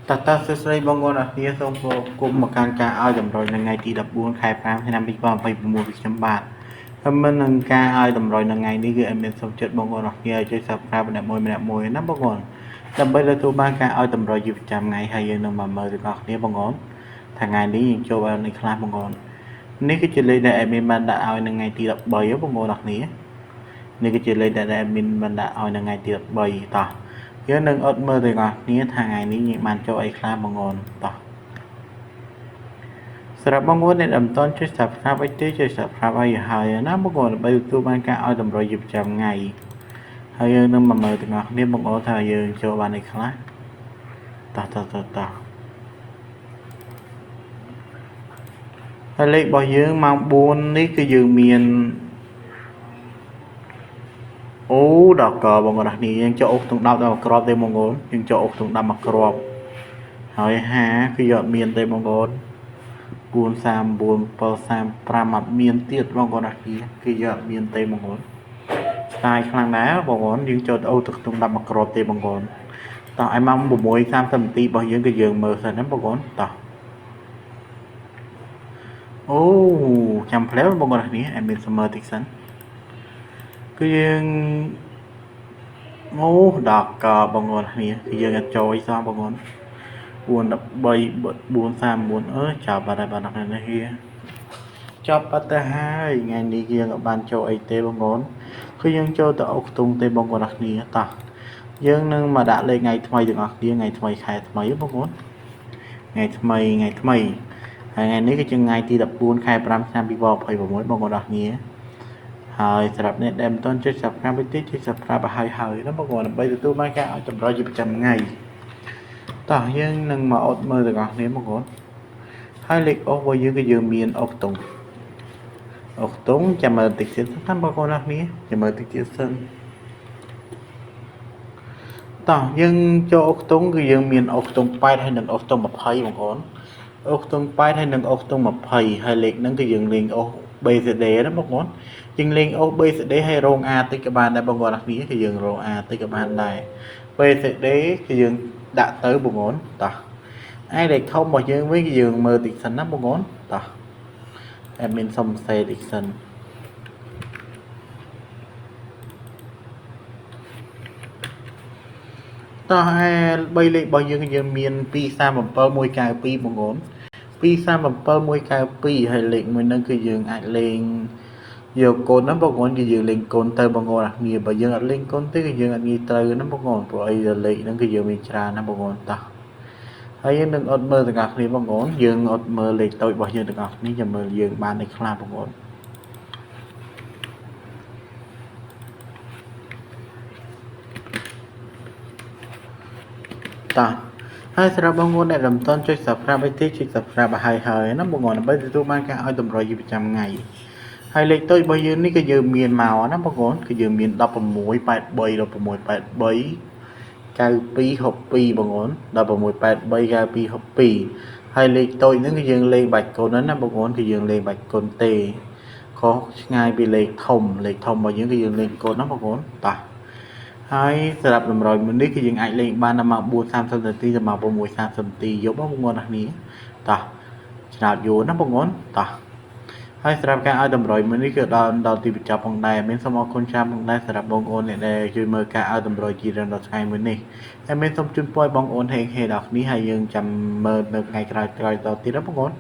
តើតើសួស្តីបងប្អូនអរគ្នាសូមស្វាគមន៍មកកាន់ការឲ្យតម្រុយនៅថ្ងៃទី14ខែ5ឆ្នាំ2026ពីខ្ញុំបាទហើយមិននឹងការឲ្យតម្រុយនៅថ្ងៃនេះគឺអត់មានសូមចិត្តបងប្អូនអរគ្នាឲ្យជួយ Subscribe ម្នាក់មួយម្នាក់មួយណាបងប្អូនដើម្បីទទួលបានការឲ្យតម្រុយជាប្រចាំថ្ងៃហើយយើងនឹងមកមើលទាំងអស់គ្នាបងប្អូនថាថ្ងៃនេះយើងចូលបាននេះខ្លះបងប្អូននេះគឺជាលេខដែល admin បានដាក់ឲ្យនៅថ្ងៃទី13បងប្អូនអរគ្នានេះគឺជាលេខដែល admin បានដាក់ឲ្យនៅថ្ងៃទី13តោះយើងនឹងអត់មើលទាំងអស់គ្នាថាថ្ងៃនេះយើងបានចូលអីខ្លះបងប្អូនតោះសម្រាប់បងប្អូនដែលមិនទាន់ចុច Subscribe អីទេចុច Subscribe ឲ្យហើយណាបងប្អូនដើម្បីទទួលបានការឲ្យតម្រុយជាប្រចាំថ្ងៃហើយយើងនឹងមកមើលទាំងអស់គ្នាបងប្អូនថាយើងចូលបានអីខ្លះតោះតោះតោះតោះហើយលេខរបស់យើងម៉ោង4នេះគឺយើងមានអូដល់កបងប្អូននេះយើងចូលអូសក្នុង10ដល់មួយគ្រាប់ទេបងប្អូនយើងចូលអូសក្នុង10មួយគ្រាប់ហើយ5គឺយកមានទេបងប្អូន439 735អត់មានទៀតបងប្អូនអរគ្នាគឺយកអត់មានទេបងប្អូនស្ដាយខ្លាំងដែរបងប្អូនយើងចូលអូទៅក្នុង10មួយគ្រាប់ទេបងប្អូនតោះឲ្យម៉ោង6:30នាទីរបស់យើងគឺយើងមើលសិនណាបងប្អូនតោះអូចាំផ្លែបងប្អូននេះអត់មានសមតិចសិនគឺយើងអូដល់កបងប្អូនគ្នាគឺយើងអត់ចូលអីសោះបងប្អូន4 13 439អើចាប់បាត់ហើយបាទនេះហៀចាប់បាត់ទៅហើយថ្ងៃនេះយើងអត់បានចូលអីទេបងប្អូនគឺយើងចូលទៅអូខ្ទង់ទេបងប្អូនគ្នាតោះយើងនឹងមកដាក់លេខថ្ងៃថ្មីទាំងអស់គ្នាថ្ងៃថ្មីខែថ្មីបងប្អូនថ្ងៃថ្មីថ្ងៃថ្មីហើយថ្ងៃនេះគឺជាថ្ងៃទី14ខែ5ឆ្នាំ2026បងប្អូនអរគ្នាហើយសម្រាប់អ្នកដែលមិនទាន់ចុច Subscribe ទេចុច Subscribe ឲ្យហើយណាបងប្អូនដើម្បីទទួលបានការឲ្យតម្រុយជាប្រចាំថ្ងៃតោះយើងនឹងមកអត់មើលទាំងអស់គ្នាបងប្អូនហើយលេខអូសរបស់យើងគឺយើងមានអូខ្ទង់អូខ្ទង់ចាំមើលតិចទៀតសិនបងប្អូនអរគ្នាចាំមើលតិចទៀតសិនតោះយើងចូលអូខ្ទង់គឺយើងមានអូខ្ទង់8ហើយនិងអូខ្ទង់20បងប្អូនអូខ្ទង់8ហើយនិងអូខ្ទង់20ហើយលេខហ្នឹងគឺយើងលេងអូស BCD ណាបងប្អូនយើងលេងអូស BCD ហើយរង A តិចក៏បានដែរបងប្អូនអរគ្នាគឺយើងរង A តិចក៏បានដែរ BCD គឺយើងដាក់ទៅបងប្អូនតោះឯលេខធំរបស់យើងវិញគឺយើងមើលតិចសិនណាបងប្អូនតោះ admin សុំសេតិចសិនតោះឯ3លេខរបស់យើងគឺយើងមាន237 192បងប្អូន237 192ហើយលេខមួយហ្នឹងគឺយើងអាចលេងយកកូនណាបងប្អូនគឺយើងលេងកូនទៅបងប្អូនអាគ្នាបើយើងអត់លេងកូនទេគឺយើងអត់ងាយត្រូវណាបងប្អូនព្រោះអីលេខហ្នឹងគឺយើងមានច្រើនណាបងប្អូនតោះហើយយើងនឹងអត់មើលទាំងអស់គ្នាបងប្អូនយើងអត់មើលលេខតូចរបស់យើងទាំងអស់គ្នាចាំមើលយើងបានឯខ្លះបងប្អូនតោះហើយសម្រាប់បងប្អូនដែលមិនទាន់ចុច Subscribe អីទេចុច Subscribe ឲ្យហើយណាបងប្អូនដើម្បីទទួលបានការឲ្យតម្រុយជាប្រចាំថ្ងៃហើយលេខតូចរបស់យើងនេះក៏យើងមានមកណាបងប្អូនគឺយើងមាន16 83 16 83 92 62បងប្អូន16 83 92 62ហើយលេខតូចហ្នឹងគឺយើងលេងបាច់គុណណាបងប្អូនគឺយើងលេងបាច់គុណទេខុសឆ្ងាយពីលេខធំលេខធំរបស់យើងគឺយើងលេងគុណណាបងប្អូនតោះហើយសម្រាប់តម្រុយមួយនេះគឺយើងអាចលេងបានដល់ម៉ោង4:30នាទីដល់ម៉ោង6:30នាទីយប់បងប្អូនអរគ្នាតោះឆ្នោតយូរណាបងប្អូនតោះហើយសម្រាប់ការឲ្យតម្រុយមួយនេះគឺដល់ទីបញ្ចប់ផងដែរមានសូមអរគុណច្រើនផងដែរសម្រាប់បងប្អូនអ្នកដែលជួយមើលការឲ្យតម្រុយជារៀងរាល់ថ្ងៃមួយនេះហើយមានសូមជូនពរឲ្យបងប្អូនហេងហេដល់គ្នាហើយយើងចាំមើលនៅថ្ងៃក្រោយៗតទៀតណាបងប្អូន។